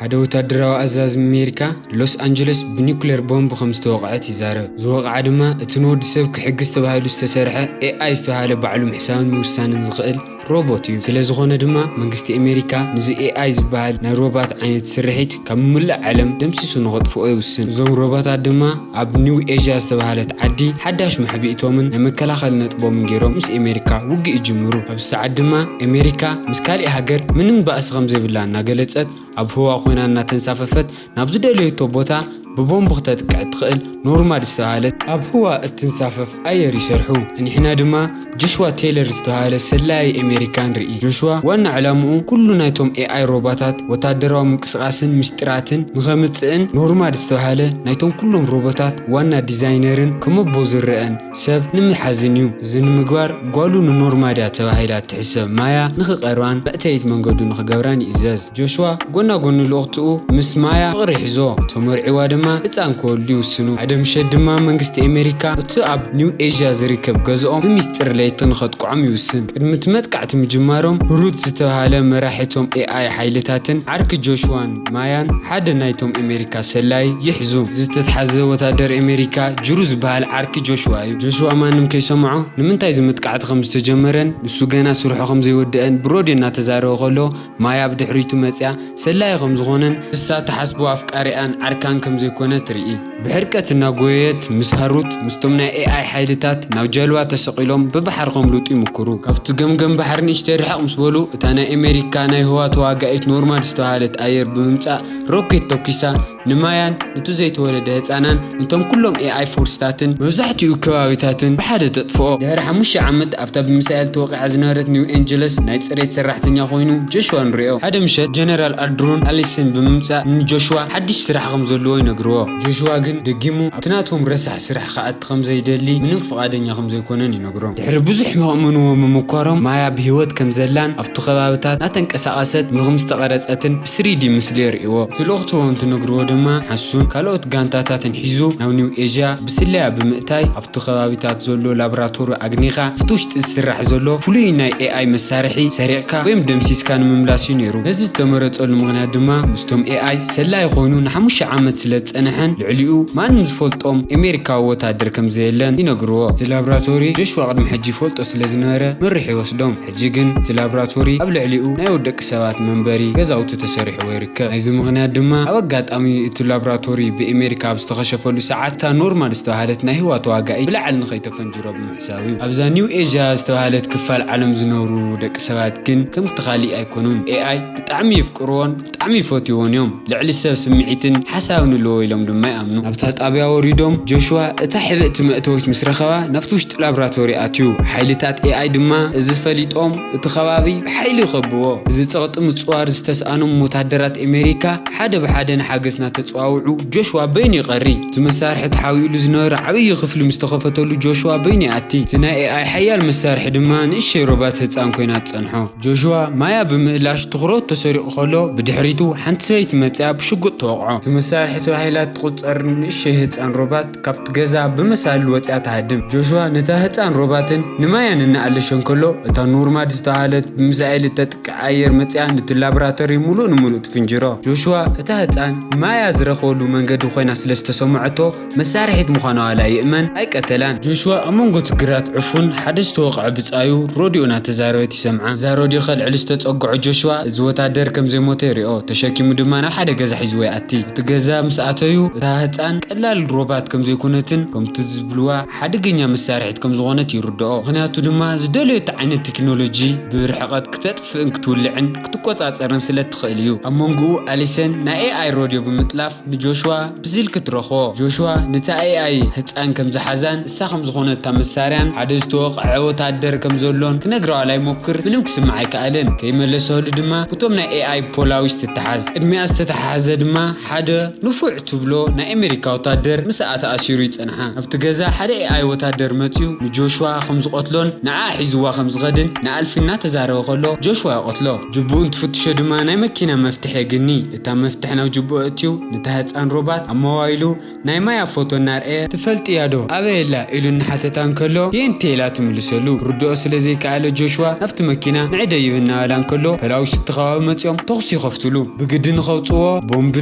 ሓደ ወታደራዊ ኣዛዚ ኣሜሪካ ሎስ ኣንጀለስ ብኒኩሌር ቦምብ ከም ዝተወቕዐት ይዛረብ። ዝወቕዓ ድማ እቲ ንወዲ ሰብ ክሕግዝ ተባሂሉ ዝተሰርሐ ኤኣይ ዝተባህለ ባዕሉ ምሕሳብን ምውሳንን ዝኽእል ሮቦት እዩ። ስለ ዝኾነ ድማ መንግስቲ ኣሜሪካ ንዚ ኤኣይ ዝበሃል ናይ ሮባት ዓይነት ስርሒት ካብ ምሉእ ዓለም ደምሲሱ ንኸጥፍኦ ይውስን። እዞም ሮባታት ድማ ኣብ ኒው ኤዥያ ዝተባህለት ዓዲ ሓዳሽ መሕብኢቶምን ናይ መከላኸሊ ነጥቦምን ገይሮም ምስ ኣሜሪካ ውግእ ይጅምሩ። ኣብዚ ሰዓት ድማ ኣሜሪካ ምስ ካሊእ ሃገር ምንም ባእሲ ከም ዘይብላ እናገለጸት ኣብ ህዋ ኮይና እናተንሳፈፈት ናብ ዝደለየቶ ቦታ ብቦምብ ክተጥቅዕ እትኽእል ኖርማድ ዝተባህለት ኣብ ህዋ እትንሳፈፍ ኣየር ይሰርሑ። ጸኒሕና ድማ ጆሽዋ ቴይለር ዝተባህለ ሰላዪ ኣሜሪካ ንርኢ። ጆሽዋ ዋና ዕላምኡ ኩሉ ናይቶም ኤኣይ ሮባታት ወታደራዊ ምንቅስቓስን ምስጢራትን ንኸምጽእን ኖርማድ ዝተባህለ ናይቶም ኩሎም ሮቦታት ዋና ዲዛይነርን ከም ኣቦ ዝረአን ሰብ ንምሓዝን እዩ። እዚ ንምግባር ጓሉ ንኖርማድ እያ ተባሂላ እትሕሰብ ማያ ንኽቐርባን መእተይት መንገዱ ንኽገብራን ይእዘዝ። ጆሽዋ ጎና ጎኒ ልኡኽትኡ ምስ ማያ ፍቕሪ ይሕዞ። ተመርዒዋ ድማ ህጻን ክወልዱ ይውስኑ። ሓደ ምሸት ድማ መንግስቲ ኣሜሪካ እቲ ኣብ ኒው ኤዥያ ዝርከብ ገዝኦም ብሚስጥር ለይቲ ንኸጥቅዖም ይውስን። ቅድሚ እቲ መጥቃዕቲ ምጅማሮም ሩት ዝተባህለ መራሒ እቶም ኤኣይ ሓይልታትን ዓርኪ ጆሽዋን ማያን ሓደ ናይቶም ኣሜሪካ ሰላይ ይሕዙ። ዝተትሓዘ ወታደር ኣሜሪካ ጅሩ ዝበሃል ዓርኪ ጆሽዋ እዩ። ጆሽዋ ማንም ከይሰምዖ ንምንታይ እዚ መጥቃዕቲ ከም ዝተጀመረን ንሱ ገና ስርሑ ከም ዘይወደአን ብሮድዮ እናተዛረበ ከሎ ማያ ብድሕሪቱ መጽያ ሰላዪ ከም ዝኾነን ንሳ ትሓስቦ ኣፍቃሪኣን ዓርካን ከም ዘይኮነ ትርኢ። ብሕርቀት እናጎየየት ምስ ሃሩት ምስቶም ናይ ኤኣይ ሓይልታት ናብ ጀልባ ተሰቒሎም ብባሕሪ ከምልጡ ይምክሩ። ካብቲ ገምገም ባሕሪ ንእሽተይ ርሕቕ ምስ በሉ እታ ናይ ኣሜሪካ ናይ ህዋ ተዋጋኢት ኖርማድ ዝተባሃለት ኣየር ብምምጻእ ሮኬት ተኩሳ ንማያን ንቱ ዘይተወለደ ህፃናን ንቶም ኩሎም ኤኣይ ፎርስታትን መብዛሕትኡ ከባቢታትን ብሓደ ተጥፍኦ። ድሕሪ ሓሙሽተ ዓመት ኣብታ ብሚሳኤል ተወቂዓ ዝነበረት ኒው ኤንጀለስ ናይ ፅሬት ሰራሕተኛ ኮይኑ ጆሽዋ ንሪኦ። ሓደ ምሸት ጀነራል ኣድሩን ኣሊስን ብምምፃእ ንጆሽዋ ሓድሽ ስራሕ ከም ዘለዎ ይነግርዎ። ጆሽዋ ግን ደጊሙ ኣብቲ ናቶም ረሳሕ ስራሕ ክኣቲ ከም ዘይደሊ ምንም ፍቓደኛ ከም ዘይኮነን ይነግሮም። ድሕሪ ብዙሕ መእምንዎ ምምኳሮም ማያ ብህይወት ከም ዘላን ኣብቲ ከባብታት ናተንቀሳቐሰት ምኽም ዝተቐረጸትን ብ ስሪ ዲ ምስሊ የርእይዎ። እቲ ልእኽትዎ እንትነግርዎ ድማ ሓሱን ካልኦት ጋንታታትን ሒዙ ናብ ኒው ኤዥያ ብስለያ ብምእታይ ኣብቲ ከባቢታት ዘሎ ላቦራቶሪ ኣግኒኻ ኣብቲ ውሽጢ ዝስራሕ ዘሎ ፍሉይ ናይ ኤኣይ መሳርሒ ሰሪቕካ ወይም ደምሲስካ ንምምላስ እዩ ነይሩ። ነዚ ዝተመረጸሉ ምኽንያት ድማ ምስቶም ኤኣይ ሰላይ ኮይኑ ንሓሙሽተ ዓመት ስለ ዝጸንሐን ልዕሊኡ ማንም ዝፈልጦም ኣሜሪካዊ ወታደር ከም ዘየለን ይነግርዎ። እቲ ላብራቶሪ ጆሽዋ ቅድሚ ሕጂ ይፈልጦ ስለ ዝነበረ መሪሑ ይወስዶም። ሕጂ ግን እቲ ላብራቶሪ ኣብ ልዕሊኡ ናይ ወደቂ ሰባት መንበሪ ገዛውቲ ተሰሪሕዎ ይርከብ። ናይዚ ምኽንያት ድማ ኣብ ኣጋጣሚ እቲ ላብራቶሪ ብኣሜሪካ ኣብ ዝተኸሸፈሉ ሰዓት እታ ኖርማል ዝተባህለት ናይ ህዋ ተዋጋኢት ብላዕሊ ንኸይተፈንጅሮ ብምሕሳብ እዩ። ኣብዛ ኒው ኤዥያ ዝተባህለት ክፋል ዓለም ዝነብሩ ደቂ ሰባት ግን ከምቲ ካሊእ ኣይኮኑን። ኤኣይ ብጣዕሚ የፍቅርዎን ብጣዕሚ ይፈትይዎን እዮም። ልዕሊ ሰብ ስምዒትን ሓሳብን ኣለዎ ኢሎም ድማ ይኣምኑ። ኣብታ ጣብያ ወሪዶም ጆሽዋ እታ ሕብእቲ መእተዊት ምስ ረኸባ ናብቲ ውሽጢ ላብራቶሪ ኣትዩ። ሓይልታት ኤኣይ ድማ እዚ ፈሊጦም እቲ ከባቢ ብሓይሊ ይኸብዎ። እዚ ጸቕጢ ምጽዋር ዝተስኣኖም ወታደራት ኣሜሪካ ሓደ ብሓደ ንሓገዝ እናተጸዋውዑ ጆሽዋ በይኑ ይቐሪ። እቲ መሳርሒ ተሓቢእሉ ዝነበረ ዓብዪ ክፍሊ ምስ ተኸፈተሉ ጆሽዋ በይኑ ይኣቲ። እቲ ናይ ኤኣይ ሓያል መሳርሒ ድማ ንእሽተይ ሮባት ህጻን ኮይና ትጸንሖ። ጆሽዋ ማያ ብምእላሽ ትኹረቱ ተሰሪቑ ከሎ ብድሕሪቱ ሓንቲ ሰበይቲ መጺኣ ብሽጉጥ ትወቕዖ። እቲ መሳርሒ ተባሂላ እትቑጸር ንእሽተይ ህጻን ሮባት ካብቲ ገዛ ብመሳልል ወጺኣ ትሃድም። ጆሽዋ ነታ ህጻን ሮባትን ንማያን እናኣለሸ እንከሎ እታ ኖርማድ ዝተባህለት ብሚሳኤል እተጥቅዕ ኣየር መጺኣ ነቲ ላቦራቶሪ ምሉእ ንምሉእ ትፍንጅሮ። ጆሽዋ እታ ህጻን ማያ ዝረኸበሉ መንገዲ ኮይና ስለ ዝተሰምዐቶ መሳርሒት ምዃና ዋላ ይእመን ኣይቀተላን። ጆሽዋ ኣብ መንጎ እቲ ግራት ዕፉን ሓደ ዝተወቕዐ ብጻዩ ሮድዮ እናተዛረበት ይሰምዓ። እዛ ሮድዮ ከልዕል ዝተጸግዖ ጆሽዋ እዚ ወታደር ከም ዘይሞተ ይሪኦ። ተሸኪሙ ድማ ናብ ሓደ ገዛ ሒዝዎ ይኣቲ። እቲ ገዛ ምስ ኣተዩ እታ ህጻን ቀላል ሮባት ከም ዘይኮነትን ከምቲ ዝብልዋ ሓደገኛ መሳርሒት ከም ዝኾነት ይርድኦ። ምኽንያቱ ድማ ዝደለየቶ ዓይነት ቴክኖሎጂ ብርሕቐት ክተጥፍእን ክትውልዕን ክትቆጻጸርን ስለ ትኽእል እዩ። ኣብ መንጎኡ ኣሊሰን ናይ ኤኣይ ሮድዮ ብምጥላፍ ንጆሽዋ ብስልኪ ትረኽቦ። ጆሽዋ ነቲ ኤኣይ ህጻን ከም ዝሓዛን እሳ ከም ዝኾነት እታ መሳርያን ሓደ ዝተወቕዐ ወታደር ከም ዘሎን ክነግራ ዋላ ይሞክር ምንም ክስማዕ ኣይከኣለን። ከይመለሰሉ ድማ ብቶም ናይ ኤኣይ ፖላዊስ ትተሓዝ። ቅድሚኣ ዝተተሓዘ ድማ ሓደ ንፉዕ ትብሎ ናይ ኣሜሪካ ወታደር ምስኣ ተኣሲሩ ይጸንሓ። ኣብቲ ገዛ ሓደ ኤኣይ ወታደር መጺኡ ንጆሽዋ ከም ዝቐትሎን ንዓ ሒዝዋ ከም ዝኸድን ንኣልፊ እናተዛረበ ከሎ ጆሽዋ ይቐትሎ። ጅቡኡ እንትፍትሾ ድማ ናይ መኪና መፍትሕ የግኒ። እታ መፍትሕ ናብ ጅቡኡ እትዩ ነታ ህጻን ሮባት ኣብ ሞባይሉ ናይ ማያ ፎቶ እናርኣየ "ትፈልጥያ ዶ ኣበይ ኣላ?" ኢሉ እናሓተታ እንከሎ "የንቴ?" ኢላ ትምልሰሉ። ክርድኦ ስለ ዘይከኣለ ጆሽዋ ናብቲ መኪና ንዕደይብ እናበላ እንከሎ ፖላዊስ እቲ ከባቢ መጺኦም ተኹሲ ይኸፍትሉ። ብግዲ ንኸውጽዎ ቦምብ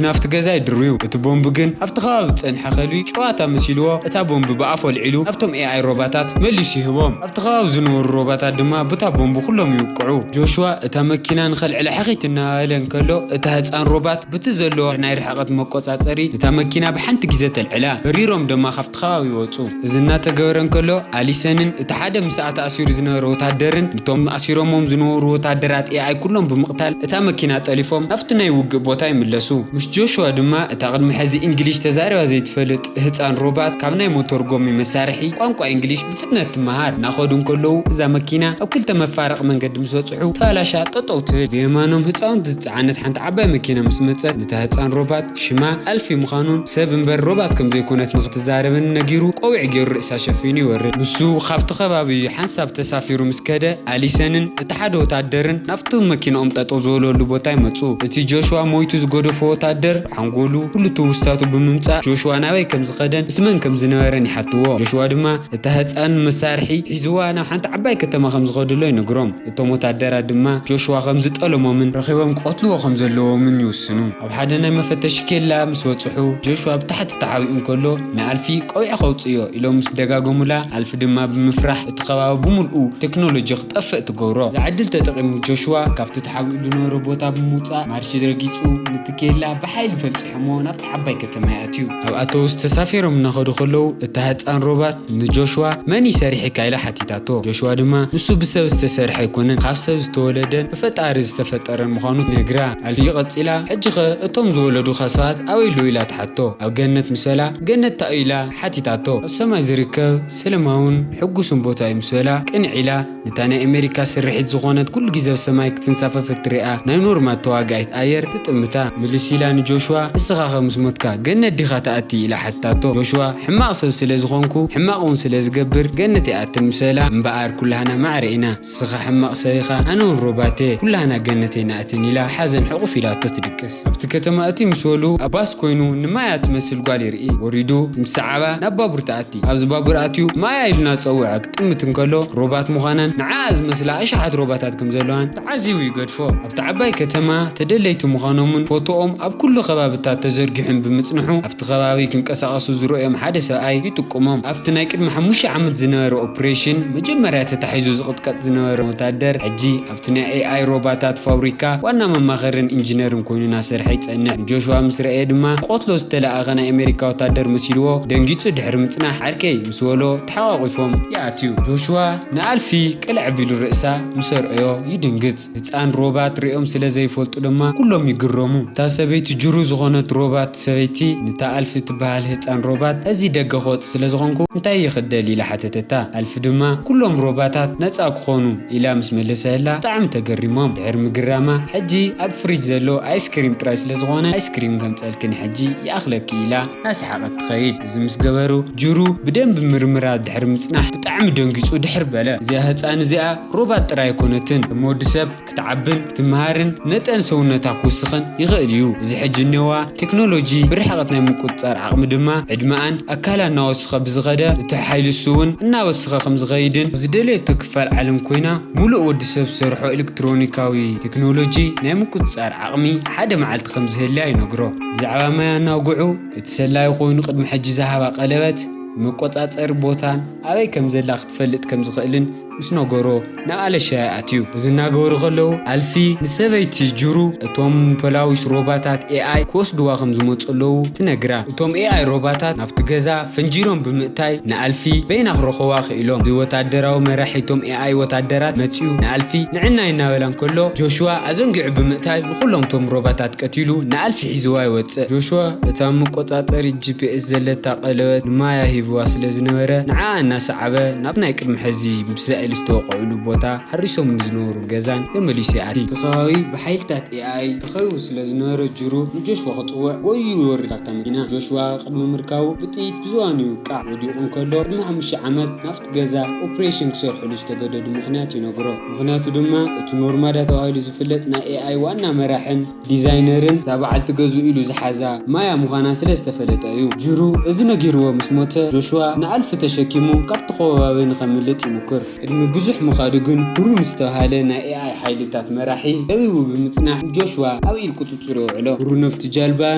ናብቲ ገዛ ይድርብዩ። እቲ ቦምብ ግን ኣብቲ ከባቢ ዝጸንሐ ከልቢ ጨዋታ መሲልዎ እታ ቦምብ ብኣፉ ኣልዒሉ ኣብቶም ኤኣይ ሮባታት መሊሱ ይህቦም። ኣብቲ ከባቢ ዝነበሩ ሮባታት ድማ ብታ ቦምብ ኩሎም ይውቅዑ። ጆሽዋ እታ መኪና ንኸልዕላ ሕኺት እናበለ እንከሎ እታ ህጻን ሮባት ብቲ ዘለዎ ናይ ርሕቐት መቆጻጸሪ እታ መኪና ብሓንቲ ግዜ ተልዕላ። በሪሮም ድማ ካብቲ ከባቢ ይወጹ። እዚ እናተገበረ እንከሎ ኣሊሰንን እቲ ሓደ ምስኣ ተኣሲሩ ዝነበረ ወታደርን ነቶም ኣሲሮሞም ዝነበሩ ወታደራት ኤኣይ ኩሎም ብምቕታል እታ መኪና ጠሊፎም ናብቲ ናይ ውግእ ቦታ ይምለሱ። ምስ ጆሽዋ ድማ እታ ቅድሚ ሕዚ እንግሊሽ ተዛሪባ ዘይትፈልጥ ህጻን ሮባት ካብ ናይ መተርጎሚ መሳርሒ ቋንቋ እንግሊሽ ብፍጥነት ትመሃር። እናኸዱ እንከለዉ እዛ መኪና ኣብ ክልተ መፋረቕ መንገዲ ምስ በጽሑ ተባላሻ ጠጠው ትብል። ብየማኖም ህጻውንቲ ዝጸዓነት ሓንቲ ዓባይ መኪና ምስ መጸት ነታ ህጻን ሮባት ሽማ ኣልፊ ምዃኑን ሰብ እምበር ሮባት ከም ዘይኮነት ንኽትዛረብን ነጊሩ ቆቢዕ ገይሩ ርእሳ ሸፊኑ ይወርድ። ንሱ ካብቲ ከባቢ ሓንሳብ ተሳፊሩ ምስ ከደ ኣሊሰንን እቲ ሓደ ወታደርን ናብቲ መኪናኦም ጠጠው ዝበለሉ ቦታ ይመጹ። እቲ ጆሽዋ ሞይቱ ዝገደፎ ወታደር ሓንጎሉ ኩሉ ትውስታቱ ብምምጻእ ጆሽዋ ናበይ ከም ዝኸደን ምስ መን ከም ዝነበረን ይሓትዎ። ጆሽዋ ድማ እታ ህጻን መሳርሒ ሒዝዋ ናብ ሓንቲ ዓባይ ከተማ ከም ዝኸድሎ ይነግሮም። እቶም ወታደራት ድማ ጆሽዋ ከም ዝጠለሞምን ረኺቦም ክቐትልዎ ከም ዘለዎምን ይውስኑ። ኣብ ሓደ ናይ መፈተሺ ኬላ ምስ በጽሑ ጆሽዋ ብታሕቲ ተሓቢኡ እንከሎ ንኣልፊ ቀዊዐ ከውጽእዮ ኢሎም ምስ ደጋገሙላ ኣልፊ ድማ ብምፍራሕ እቲ ከባቢ ብምልኡ ቴክኖሎጂ ክጠፍእ ትገብሮ። እዛ ዕድል ተጠቒሙ ጆሽዋ ካብቲ ተሓቢኡ ዝነበረ ቦታ ብምውጻእ ማርሽ ረጊጹ ነቲ ኬላ ብሓይሊ ፈንጺሖሞ ናብቲ ዓባይ ከተማ ይኣትዩ። ኣብ ኣተውስ ተሳፊሮም እናኸዱ ከለዉ እታ ህጻን ሮባት ንጆሽዋ "መን እዩ ሰሪሕካ?" ኢላ ሓቲታቶ። ጆሽዋ ድማ "ንሱ ብሰብ ዝተሰርሐ ኣይኮነን፣ ካብ ሰብ ዝተወለደን ብፈጣሪ ዝተፈጠረን ምዃኑ ነግራ። ኣልፊ ቀጺላ "ሕጂኸ እቶም ዝወለዱኻ ሰባት ኣበይ ኣለዉ?" ኢላ ትሓቶ። "ኣብ ገነት" ምስ በላ "ገነት እንታይ እዩ?" ኢላ ሓቲታቶ። "ኣብ ሰማይ ዝርከብ ሰለማውን ሕጉስን ቦታ እዩ" ምስ በላ ቅንዕ ኢላ ነታ ናይ ኣሜሪካ ስርሒት ዝኾነት ኩሉ ግዜ ኣብ ሰማይ ክትንሳፈፍ እትሪኣ ናይ ኖርማድ ተዋጋኢት ኣየር ትጥምታ። ምልስ ኢላ ንጆሽዋ "ንስኻ ከ ምስ ሞትካ ገነት ዲኻ ትኣቲ?" ኢላ ሓቲታቶ። ጆሽዋ "ሕማቕ ሰብ ስለ ዝኾንኩ ሕማቕ እውን ስለ ዝገብር ገነት ይኣትን" ምስ በላ "እምበኣር ኩላህና ማዕረ ኢና፣ ንስኻ ሕማቕ ሰብ ኢኻ፣ ኣነ እውን ሮባት እየ፣ ኩላህና ገነት ኣይንኣትን" ኢላ ሓዘን ሕቑፍ ኢላቶ ትድቅስ። ኣብቲ ከተማ እቲ ምስ በሉ ኣብ ባስ ኮይኑ ንማያ ትመስል ጓል ይርኢ። ወሪዱ ምስ ሰዓባ ናብ ባቡር ትኣቲ። ኣብዚ ባቡር ኣትዩ "ማያ" ኢሉ እናጸውዐ ክጥምት እንከሎ ሮባት ምዃናን ንዓኣ ዝመስላ ኣሽሓት ሮባታት ከም ዘለዋን ተዓዚቡ ይገድፎ። ኣብቲ ዓባይ ከተማ ተደለይቲ ምዃኖምን ፎቶኦም ኣብ ኩሉ ከባብታት ተዘርጊሑን ብምጽንሑ ኣብቲ ከባቢ ክንቀሳቐሱ ዝረኦም ሓደ ሰብኣይ ይጥቁሞም። ኣብቲ ናይ ቅድሚ ሓሙሽተ ዓመት ዝነበረ ኦፕሬሽን መጀመርያ ተታሒዙ ዝቕጥቀጥ ዝነበረ ወታደር ሕጂ ኣብቲ ናይ ኤኣይ ሮባታት ፋብሪካ ዋና መማኸርን ኢንጂነርን ኮይኑ እናሰርሐ ይጸንሕ። ንጆሽዋ ምስ ረኣየ ድማ ክቐትሎ ዝተለኣኸ ናይ ኣሜሪካ ወታደር መሲልዎ ደንጊጹ ድሕሪ ምጽናሕ "ዓርከይ" ምስ በሎ ተሓቋቒፎም ይኣትዩ። ጆሽዋ ንኣልፊ ቅልዕ ኣቢሉ ርእሳ ምስ ኣርኣዮ ይድንግጽ። ህጻን ሮባት ሪኦም ስለ ዘይፈልጡ ድማ ኩሎም ይግረሙ። እታ ሰበይቲ ጅሩ ዝኾነት ሮባት ሰበይቲ ነታ ኣልፊ ትበሃል ህጻን ሮባት "ሕዚ ደገ ክወጽእ ስለ ዝኾንኩ እንታይ ይኽደል?" ኢላ ሓተተታ። ኣልፊ ድማ "ኩሎም ሮባታት ነጻ ክኾኑ" ኢላ ምስ መለሰትላ ብጣዕሚ ተገሪሞም። ድሕሪ ምግራማ "ሕጂ ኣብ ፍሪጅ ዘሎ ኣይስክሪም ጥራይ ስለ ዝኾነ ኣይስክሪም ከምጸልክን ሕጂ ይኣኽለኪ" ኢላ እናሰሓቐት ትኸይድ። እዚ ምስ ገበሩ ጅሩ ብደንቢ ምርምራ ድሕሪ ምጽናሕ ብጣዕሚ ደንጊጹ ድሕር በለ። እዚኣ ህጻን እዚኣ ሮባት ጥራይ ኣይኮነትን፣ ከም ወዲ ሰብ ክትዓብን ክትመሃርን መጠን ሰውነታ ክውስኽን ይኽእል እዩ። እዚ ሕጂ እነዋ ቴክኖሎጂ ብርሕቐት ናይ ምቁጽጻር ዓቕሚ ድማ ዕድመኣን ኣካላ እናወስኸ ብዝኸደ እቲ ሓይሊ እሱ እውን እናወስኸ ከም ዝኸይድን ኣብ ዝደለየቶ ክፋል ዓለም ኮይና ሙሉእ ወዲ ሰብ ዝሰርሖ ኤሌክትሮኒካዊ ቴክኖሎጂ ናይ ምቁጽጻር ዓቕሚ ሓደ መዓልቲ ከም ዝህልያ ይነግሮ። ብዛዕባ ማያ እናውግዑ እቲ ሰላዩ ኮይኑ ቅድሚ ሕጂ ዝሃባ ቀለበት መቆጻጸሪ ቦታን ኣበይ ከም ዘላ ክትፈልጥ ከም ዝኽእልን ምስ ነገሮ ናብ ኣለሻያ ኣትዩ። እዚ እናገበሩ ከለዉ ኣልፊ ንሰበይቲ ጅሩ እቶም ፖላዊስ ሮባታት ኤኣይ ክወስድዋ ከም ዝመጹ ኣለዉ ትነግራ። እቶም ኤኣይ ሮባታት ናብቲ ገዛ ፈንጂሮም ብምእታይ ንኣልፊ በይና ክረኽዋ ክኢሎም። እዚ ወታደራዊ መራሒ እቶም ኤኣይ ወታደራት መጺኡ ንኣልፊ ንዕናይ እናበላ እንከሎ ጆሽዋ ኣዘንጊዑ ብምእታይ ንኹሎም እቶም ሮባታት ቀቲሉ ንኣልፊ ሒዝዋ ይወጽእ። ጆሽዋ እታ መቆጻጸሪት ጂ ፒ ኤስ ዘለታ ቀለበት ንማያ ሂብዋ ስለ ዝነበረ ንዓኣ እናሰዓበ ናብ ናይ ቅድሚ ሕዚ ምስኣ ዝተወቕዕሉ ቦታ፣ ሓሪሶም ንዝነበሩ ገዛን ተመሊሱ ይኣቲ። እቲ ከባቢ ብሓይልታት ኤኣይ ተኸቢቡ ስለ ዝነበረ፣ ጅሩ ንጆሽዋ ክጽውዕ ጎዩ ይወርድ ካብታ መኪና። ጆሽዋ ቅድሚ ምርካቡ ብጥይት ብዝባኑ ይውቃዕ። ወዲቑ እንከሎ፣ ቅድሚ ሓሙሽተ ዓመት ናብቲ ገዛ ኦፕሬሽን ክሰርሕሉ ዝተገደዱ ምኽንያት ይነግሮ። ምኽንያቱ ድማ እቲ ኖርማዳ ተባሂሉ ዝፍለጥ ናይ ኤኣይ ዋና መራሕን ዲዛይነርን እታ በዓልቲ ገዝኡ ኢሉ ዝሓዛ ማያ ምዃና ስለ ዝተፈለጠ እዩ። ጅሩ እዚ ነጊርዎ ምስ ሞተ፣ ጆሽዋ ንኣልፊ ተሸኪሙ ካብቲ ከባቢ ንኸምልጥ ይሙክር። ቅድሚ ብዙሕ ምኻዱ ግን፣ ብሩን ዝተባህለ ናይ ኤኣይ ሓይልታት መራሒ ከቢቡ ብምጽናሕ፣ ንጆሽዋ ኣብ ኢድ ቁጽጽር የውዕሎ። ብሩን ኣብቲ ጃልባ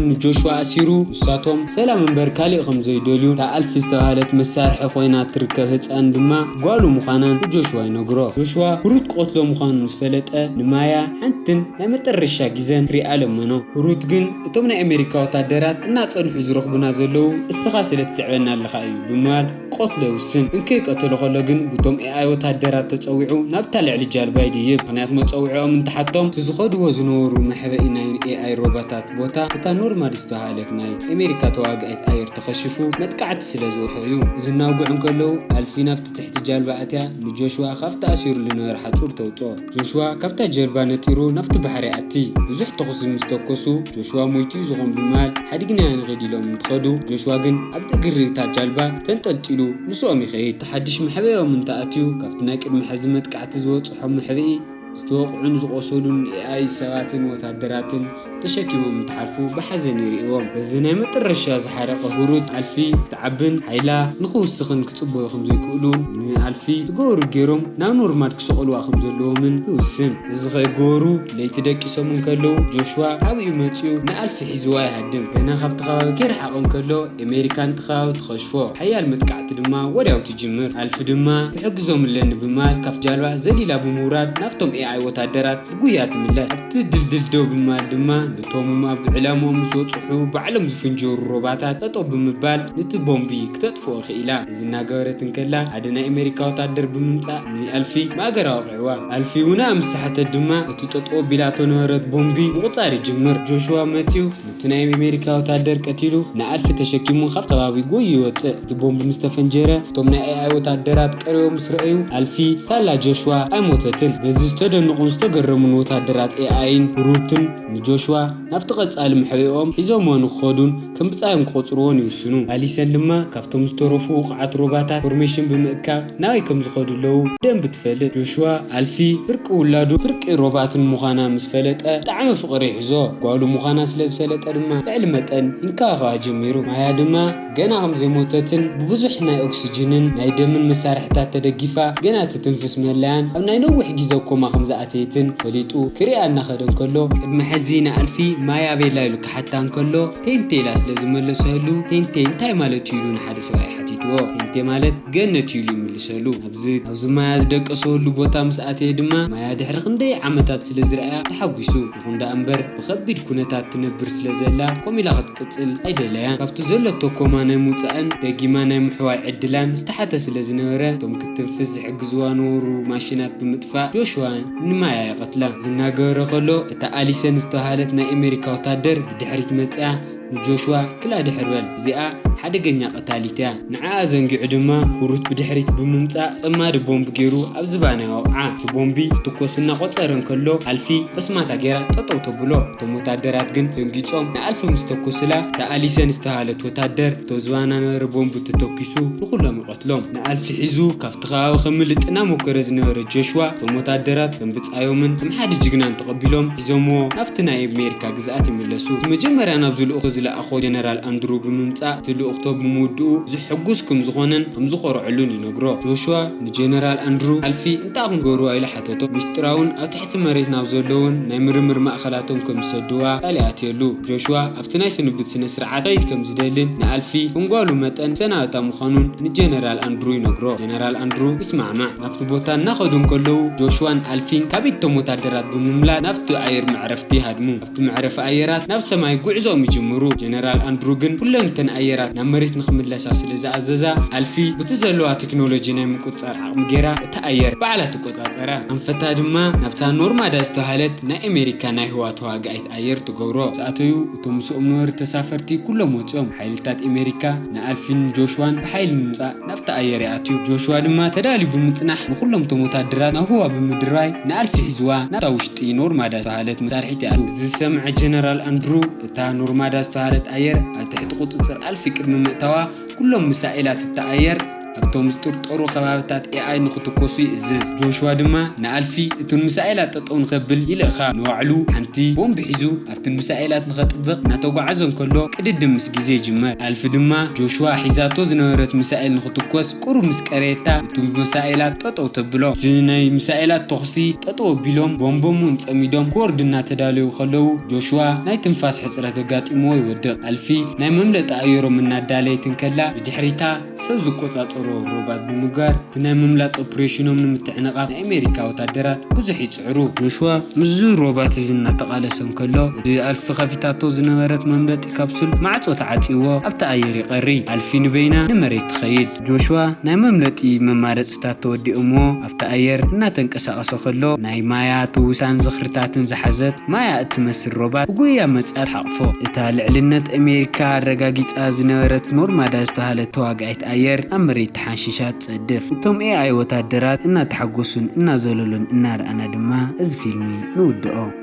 ንጆሽዋ ኣሲሩ፣ ንሳቶም ሰላም እምበር ካልእ ከም ዘይደልዩ፣ እታ ኣልፊ ዝተባህለት መሳርሒ ኮይና ትርከብ ህጻን ድማ ጓሉ ምዃናን ንጆሽዋ ይነግሮ። ጆሽዋ ብሩት ክቐትሎ ምዃኑ ምስ ፈለጠ፣ ንማያ ሓንትን ናይ መጠረሻ ግዘን ክሪኣ ለመኖ። ብሩት ግን፣ እቶም ናይ ኣሜሪካ ወታደራት እናጸንሑ ዝረኽቡና ዘለዉ እስኻ ስለ ትስዕበና ኣለኻ እዩ ብምባል ክቐትሎ ይውስን። እንከይቀተሎ ከሎ ግን፣ ብቶም ኤኣይ ወታደራት ተጸዊዑ ናብታ ልዕሊ ጃልባ ይድይብ። ምኽንያት መጸውዒኦም እንትሓቶም፣ እቲ ዝኸድዎ ዝነበሩ መሕበኢ ናይ ኤኣይ ሮቦታት ቦታ፣ እታ ኖርማድ ዝተባህለት ናይ ኣሜሪካ ተዋጋኢት ኣየር ተኸሺፉ መጥቃዕቲ ስለ ዝበጽሖ እዩ። እዚ እናውግዑ እንከለዉ፣ ኣልፊ ናብቲ ትሕቲ ጃልባ ኣትያ ንጆሽዋ ካብቲ ኣሲሩ ዝነበረ ሓጹር ተውጽኦ። ጆሽዋ ካብታ ጀልባ ነጢሩ ናብቲ ባሕሪ ኣቲ። ብዙሕ ተኹሲ ምስ ተኮሱ፣ ጆሽዋ ሞይቱ እዩ ዝኾን ብምባል ሓዲግናዮ ንኺድ ኢሎም እንትኸዱ፣ ጆሽዋ ግን ኣብ እግሪ እታ ጃልባ ተንጠልጢሉ ምስኦም ይኸይድ። እቲ ሓድሽ መሕበኦም እንተኣትዩ፣ ካብቲ ናይ ቅድሚ ሕዚ መጥቃዕቲ ዝበጽሖም መሕበኢ ዝተወቕዑን ዝቖሰሉን ኤኣይ ሰባትን ወታደራትን ተሸኪሞም እንትሓልፉ ብሓዘን ይርእዎም። በዚ ናይ መጠረሻ ዝሓረቐ ሁሩት ኣልፊ ክትዓብን ሓይላ ንኽውስኽን ክጽበዩ ከም ዘይክእሉን ንኣልፊ ዝገበሩ ገይሮም ናብ ኖርማድ ክሰቐልዋ ከም ዘለዎምን ይውስን። እዚ ከይገበሩ ለይቲ ደቂሶም እንከለዉ ጆሽዋ ሓቢኡ መጺኡ ንኣልፊ ሒዝዋ ይሃድም። ገና ካብቲ ከባቢ ከይረሓቐ እንከሎ ኣሜሪካ ነቲ ከባቢ ትኸሽፎ። ሓያል መጥቃዕቲ ድማ ወዲያው ትጅምር። ኣልፊ ድማ ክሕግዞም ኣለኒ ብምባል ካብ ጃልባ ዘሊላ ብምውራድ ናብቶም ኤኣይ ወታደራት ብጉያ ትምለስ። ኣብቲ ድልድል ደው ብምባል ድማ ነቶም ኣብ ዕላምኦም ምስ በጽሑ ባዕሎም ዝፍንጀሩ ሮባታት ጠጠው ብምባል ነቲ ቦምቢ ክተጥፍኦ ክኢላ። እዚ እናገበረት እንከላ ሓደ ናይ ኣሜሪካ ወታደር ብምምጻእ ንኣልፊ ማእገራ ወቒዕዋ። ኣልፊ እውን ምስ ሰሓተት ድማ እቲ ጠጠው ኣቢላቶ ነበረት ቦምቢ ምቑጻር ይጅምር። ጆሽዋ መጺኡ ነቲ ናይ ኣሜሪካ ወታደር ቀቲሉ ንኣልፊ ተሸኪሙ ካብ ከባቢ ጎዩ ይወጽእ። እቲ ቦምብ ምስ ተፈንጀረ፣ እቶም ናይ ኤኣይ ወታደራት ቀሪቦም ምስ ረኣዩ፣ ኣልፊ ሳላ ጆሽዋ ኣይሞተትን። በዚ ዝተደነቑን ዝተገረሙን ወታደራት ኤኣይን ሩትን ንጆሽዋ ናብቲ ቀጻሊ መሕበኦም ሒዞምዎ ንክኸዱን ከም ብጻዮም ክቖጽርዎን ይውስኑ። ኣሊሰን ድማ ካብቶም ዝተረፉ ውቑዓት ሮባታት ኢንፎርሜሽን ብምእካብ ናበይ ከም ዝኸዱ ኣለዉ ብደንቢ ትፈልጥ። ጆሽዋ ኣልፊ ፍርቂ ውላዱ ፍርቂ ሮባትን ምዃና ምስ ፈለጠ ብጣዕሚ ፍቕሪ ይሕዞ። ጓሉ ምዃና ስለ ዝፈለጠ ድማ ልዕሊ መጠን ይንከባኸባ ጀሚሩ። ማያ ድማ ገና ከም ዘይሞተትን ብብዙሕ ናይ ኦክስጅንን ናይ ደምን መሳርሕታት ተደጊፋ ገና ትትንፍስ ምህላያን ኣብ ናይ ነዊሕ ግዜ ኮማ ከም ዝኣተየትን ፈሊጡ ክሪኣ እናኸደ እንከሎ፣ ቅድሚ ሕዚ ንኣልፊ ማያ ኣበይ ኣላ ኢሉ ክሓታ እንከሎ፣ ቴንቴ ኢላ ስለ ዝመለሰሉ፣ ቴንቴ እንታይ ማለት እዩ ኢሉ ንሓደ ሰብኣይ ሓቲትዎ። ቴንቴ ማለት ገነት እዩ ኢሉ ይምልሰሉ። ኣብዚ፣ ኣብዚ ማያ ዝደቀሰሉ ቦታ ምስ ኣተየ ድማ፣ ማያ ድሕሪ ክንደይ ዓመታት ስለ ዝረኣያ ተሓጒሱ። ይኹን ደኣ እምበር፣ ብኸቢድ ኩነታት ትነብር ስለ ዘላ፣ ከምኡ ኢላ ክትቅጽል ኣይደለያን። ካብቲ ዘለቶ ኮማ ናይ ምውጻእን ደጊማ ናይ ምሕዋይ ዕድላን ዝተሓተ ስለ ዝነበረ፣ እቶም ክትንፍስ ዝሕግዝዋ ነበሩ ማሽናት ብምጥፋእ፣ ጆሽዋ ንማያ ይቐትላ። ዝናገበረ ከሎ፣ እታ ኣሊሰን ዝተባህለት ናይ ኣሜሪካ ወታደር ብድሕሪት መጺኣ፣ ንጆሽዋ፣ "ክላ ድሕር በል፣ እዚኣ ሓደገኛ ቀታሊት እያ።" ንዓኣ ዘንጊዑ ድማ፣ ሁሩት ብድሕሪት ብምምጻእ፣ ጸማዲ ቦምብ ገይሩ ኣብ ዝባና ይወቕዓ። እቲ ቦምቢ ክትኮስ እናቖጸረ እንከሎ፣ ኣልፊ ኣስማታ ገይራ ጠጠው ተብሎ። እቶም ወታደራት ግን ደንጊጾም፣ ንኣልፊ ምስ ተኮሱላ፣ እታ ኣሊሰን ዝተባህለት ወታደር፣ እቶ ዝባና ነበረ ቦምብ ተተኪሱ፣ ንኹሎም ይቐትሎም። ንኣልፊ ሒዙ ካብቲ ከባቢ ከምልጥ እናሞከረ ዝነበረ ጆሽዋ፣ እቶም ወታደራት ከም ብጻዮምን ከም ሓደ ጅግናን ተቐቢሎም ሒዞምዎ ናብቲ ናይ ኣሜሪካ ግዝኣት ይምለሱ። እቲ መጀመርያ ናብዚ ልኡኽ ዝለኣኾ ጀነራል ኣንድሩ ብምምጻእ፣ እቲ ልኡኽቶ ብምውድኡ እዚ ሕጉስ ከም ዝኾነን ከም ዝኾርዐሉን ይነግሮ። ጆሽዋ ንጀነራል ኣንድሩ፣ "ኣልፊ እንታይ ኢኹም ገይርዋ?" ኢሉ ሓተቶ። ሚስጢራውን ኣብ ትሕቲ መሬት ናብ ዘለውን ናይ ምርምር ማእኸላቶም ከም ዝሰድዋ ቃል ይኣትየሉ። ጆሽዋ ኣብቲ ናይ ስንብት ስነ ስርዓት ክኸይድ ከም ዝደልን ንኣልፊ ከም ጓሉ መጠን ሰናብታ ምዃኑን ንጀነራል ኣንድሩ ይነግሮ። ጀነራል ኣንድሩ ይስማዕማዕ። ናብቲ ቦታ እናኸዱ እንከለዉ፣ ጆሽዋን ኣልፊን ካብ ኢድ እቶም ወታደራት ብምምላጥ ናብቲ ኣየር መዕረፍቲ ይሃድሙ። ኣብቲ መዕረፊ ኣየራት ናብ ሰማይ ጉዕዞኦም ይጅምሩ። ጀነራል ኣንድሩ ግን ኩለን እተን ኣየራት ናብ መሬት ንክምለሳ ስለ ዝኣዘዛ፣ ኣልፊ በቲ ዘለዋ ቴክኖሎጂ ናይ ምቁጽጻር ዓቕሚ ገይራ እታ ኣየር ባዕላ ትቆጻጸራ። ኣንፈታ ድማ ናብታ ኖርማዳ ዝተባህለት ናይ ኣሜሪካ ናይ ህዋ ተዋጋኢት ኣየር ትገብሮ። ዝኣተዩ እቶም ምስኦም ነበሩ ተሳፈርቲ ኩሎም ወጺኦም። ሓይልታት ኣሜሪካ ንኣልፊን ጆሽዋን ብሓይሊ ንምጻእ ናብታ ኣየር ይኣትዩ። ጆሽዋ ድማ ተዳልዩ ብምጽናሕ ንኹሎም እቶም ወታደራት ናብ ህዋ ብምድርባይ ንኣልፊ ሒዝዋ ናብታ ውሽጢ ኖርማዳ ዝተባህለት መሳርሒት ይኣትዩ። እዚ ዝሰምዐ ጀነራል ኣንድሩ እታ ኖርማዳ ዝተባህለት ኣየር ኣብ ትሕቲ ቁጽጽር ኣልፊ ቅድሚ ምእታዋ ኩሎም ሚሳኤላት እታ ኣየር ኣብቶም ዝጥርጠሩ ከባብታት ኤኣይ ንኽትኮሱ ይእዝዝ። ጆሽዋ ድማ ንኣልፊ እቱን ሚሳኤላት ጠጠው ንኸብል ይልእኻ። ንባዕሉ ሓንቲ ቦምብ ሒዙ ኣብትን ሚሳኤላት ንኸጥብቕ እናተጓዓዘ እንከሎ ቅድድም ምስ ግዜ ይጅመር። ኣልፊ ድማ ጆሽዋ ሒዛቶ ዝነበረት ሚሳኤል ንኽትኮስ ቁሩብ ምስ ቀረየታ እቱን ሚሳኤላት ጠጠው ተብሎ። እቲ ናይ ሚሳኤላት ተኹሲ ጠጠው ኣቢሎም ቦምቦም እውን ጸሚዶም ክወርዱ እናተዳለዩ ከለዉ ጆሽዋ ናይ ትንፋስ ሕጽረት ኣጋጢምዎ ይወድቕ። ኣልፊ ናይ መምለጢ ኣየሮም እናዳለየት እንከላ ብድሕሪታ ሰብ ዝቆጻጸሮ ሮባት ብምግባር እቲ ናይ ምምላጥ ኦፕሬሽኖም ንምትዕንቓፍ ናይ ኣሜሪካ ወታደራት ብዙሕ ይጽዕሩ። ጆሽዋ ምስዚ ሮባት እዚ እናተቓለሰ እንከሎ እቲ ኣልፊ ከፊታቶ ዝነበረት መምለጢ ካፕሱል ማዕጾ ተዓጺዎ ኣብቲ ኣየር ይቐሪ። ኣልፊ ንበይና ንመሬት ትኸይድ። ጆሽዋ ናይ መምለጢ መማረጽታት ተወዲኦምዎ ኣብቲ ኣየር እናተንቀሳቐሰ ከሎ ናይ ማያ ትውሳን ዝኽርታትን ዝሓዘት ማያ እትመስል ሮባት ብጉያ መጺኣ ትሓቕፎ። እታ ልዕልነት ኣሜሪካ ኣረጋጊጻ ዝነበረት ኖርማዳ ዝተባህለት ተዋጋኢት ኣየር ኣብ መሬት ተሓንሺሻ ትጸድፍ። እቶም ኤኣይ ወታደራት እናተሓጎሱን እናዘለሉን እናረኣና ድማ እዚ ፊልሚ ንውድኦ።